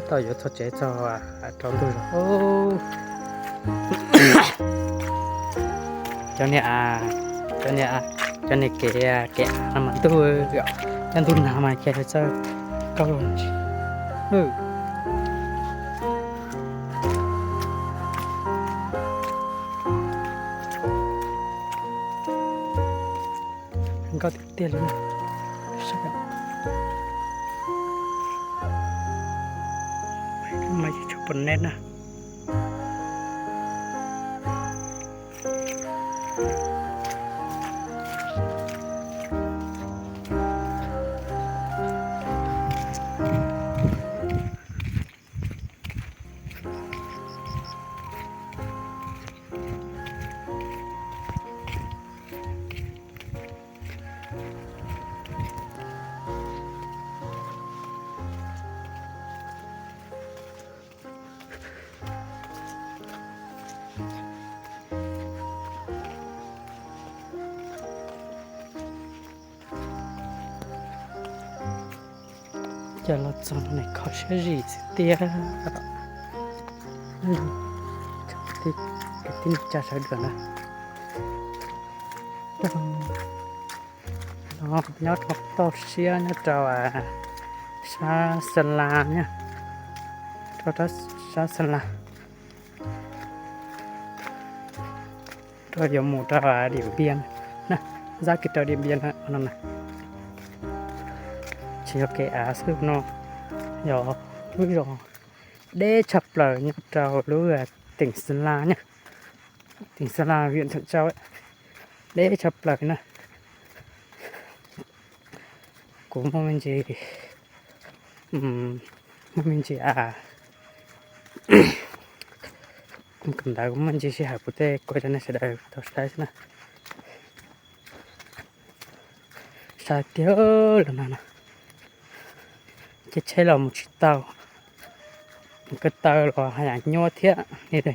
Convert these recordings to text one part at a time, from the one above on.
Tau yuav txog tsev txog rau ntug zos. Cov niag, cov niag, cov niag kev, kev av no mas ntuj, nyob ntuj nag mas ces txawj kauj lug tsis nkauj tiag tiag li. Mas tsis tshua pom neb na. Cas los txog no kho siab zim xwb tiag. Kwv tij neej tsa sawv daws na, nyob rau toj siab nyob rau sab Xa La na, rau sab Xa La, rau yuav mus rau Diam Npiam na, zab kiag rau Diam Npiam no na. Tsis yog kev av xwb no, yog lub zos deb tshaj plaws nyob rau lub teem Xa La na, teem Xa La, huyện Thuận Châu, deb tshaj plaws na. Kuv muaj me ntsis, muaj me ntsis, kawm ntawv kuv muaj me ntsis sij hawm kuv thiaj kuaj rau nej sawv daws tau saib xwb na. Sai tiag los no no, ces tsheb los mus tsis tau, mus ko taw los haj yam nyuaj thiab li.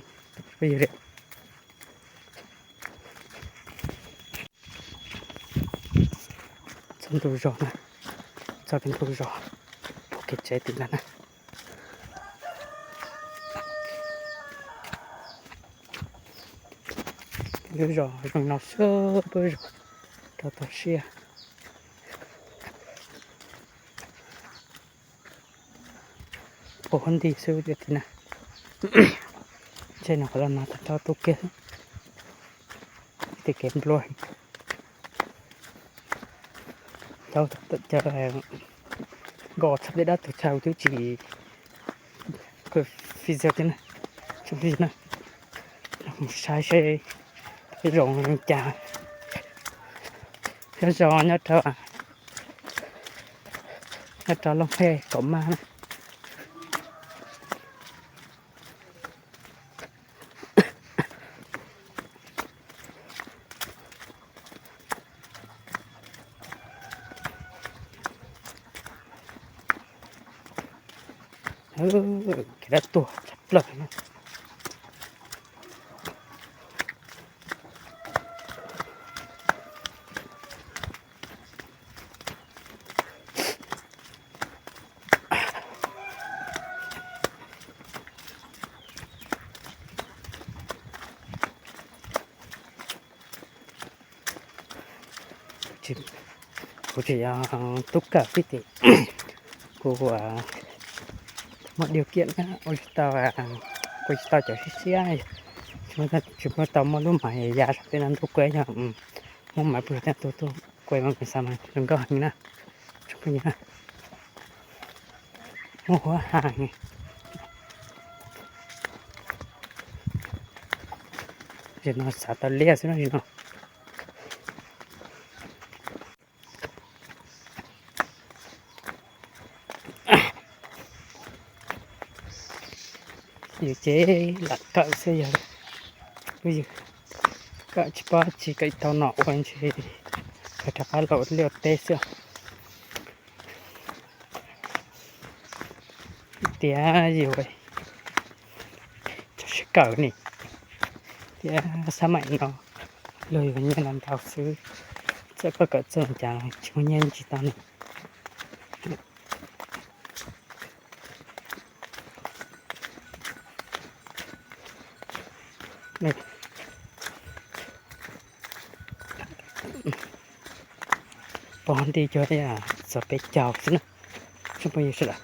Txog ntug zos na, txog ntug zos, pom kev tsev tim no na. Lub zos zoo no xwb, peb zos rau toj siab. Pom huab nti xwb tiag tiag na. Ntshe no qhov los no tau tuaj kiag, tias kev nplua heev. Tau tawm cawv nkos txog tej dab tug chaw twb tsis kawg fij zog thiab na. Tsoom phooj ywg na, mus saib seb peb zos zoo cas. Peb zos nyob rau, nyob rau Looj Hej Kaum Maj na. Kev dab tuag tshaj plaws na. Kuv tsis yog tub kawm xwb ces kuv muaj điều kiện ua tsis tau, kuv tsis tau cov siab siab, tsis muaj tau muaj lub mais ya saum tej no ntuj kuaj, yog muaj mais puag saum tej no tuaj kuaj mas kuv xav mas zoo nkauj heev na. Tsoom phooj ywg na, muaj huab ha. Zim no xav tau liaj xwb no zim no. Yus ces lam kawm xwb yog, yus kawm tsis paub tsis kawm tau nom ua ntshe kawm rov qab los liaj teb xwb. Tias yus tso siab kawm ni, tias xab maim no luag yus nyiaj ntau ntau xwb, txawm koj kawm txog cas tsis muaj nyiaj tsis tau ni. Pov nti cuag li txog peb caug xwb na, tsoom phooj ywg sawv daws.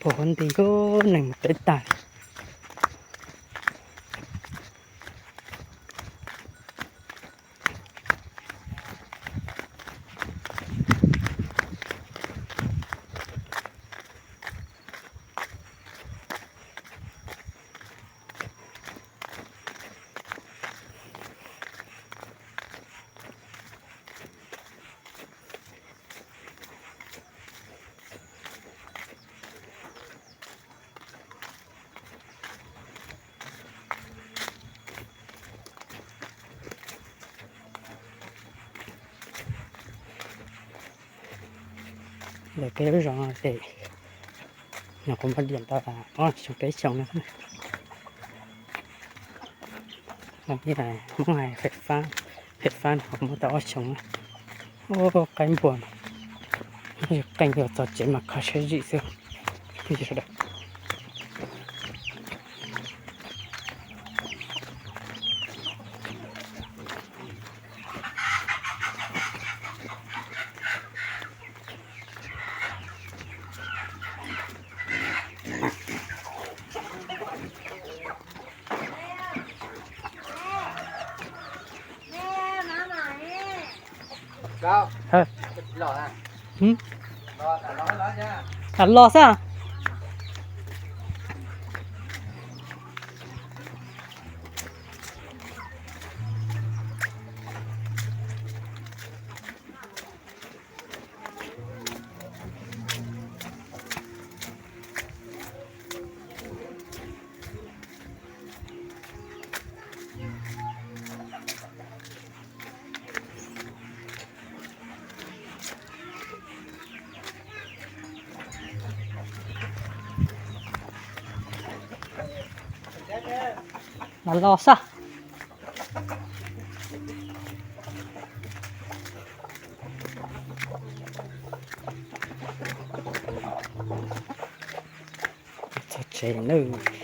Pov nti kuj neeg mus teb tag li. Ntawm peb lub zos no ces nyuam qhuav muaj diam tau ob xyoos peb xyoos no. Hmoob hais fais fab, fais fab nyuam qhuav muaj tau ob xyoos na. Ub, qaib npua no, qee yuav txog tsev mas kho siab zim xwb. Los xwb. Los los xwb. Txog tsev lawm.